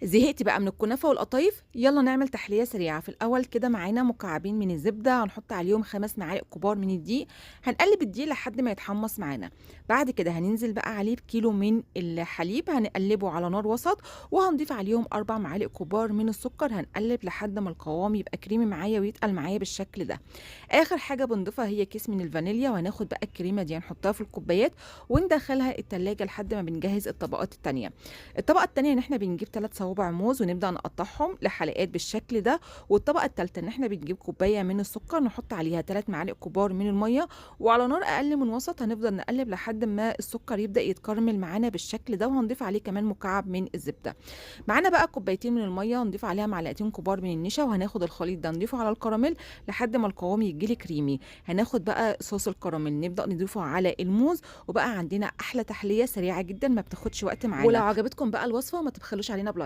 زهقتي بقى من الكنافة والقطايف؟ يلا نعمل تحلية سريعة. في الأول كده معانا مكعبين من الزبدة، هنحط عليهم 5 معالق كبار من الدقيق، هنقلب الدقيق لحد ما يتحمص معانا. بعد كده هننزل بقى عليه بكيلو من الحليب، هنقلبه على نار وسط، وهنضيف عليهم 4 معالق كبار من السكر، هنقلب لحد ما القوام يبقى كريمي معايا ويتقل معايا بالشكل ده. آخر حاجة بنضيفها هي كيس من الفانيليا، وهناخد بقى الكريمة دي هنحطها في الكوبايات وندخلها التلاجة لحد ما بنجهز الطبقات التانية. الطبقة التانية إن إحنا بنجيب 3 صوابع موز ونبدأ نقطعهم لحلقات بالشكل ده. والطبقة التالتة إن إحنا بنجيب كوباية من السكر نحط عليها 3 معالق كبار من المية، وعلى نار أقل من وسط هنفضل نقلب لحد ما السكر يبدأ يتكرمل معانا بالشكل ده، وهنضيف عليه كمان مكعب من الزبدة. معانا بقى كوبايتين من المية نضيف عليها معلقتين كبار من النشا، وهناخد الخليط ده نضيفه على الكراميل لحد ما القوام يجيلي كريمي. هناخد بقى صوص الكراميل نبدأ نضيفه على الموز، وبقى عندنا أحلى تحلية سريعة جدا ما بتاخدش وقت معانا. ولو عجبتكم بقى الوصفة ما تبخلوش علينا ب like.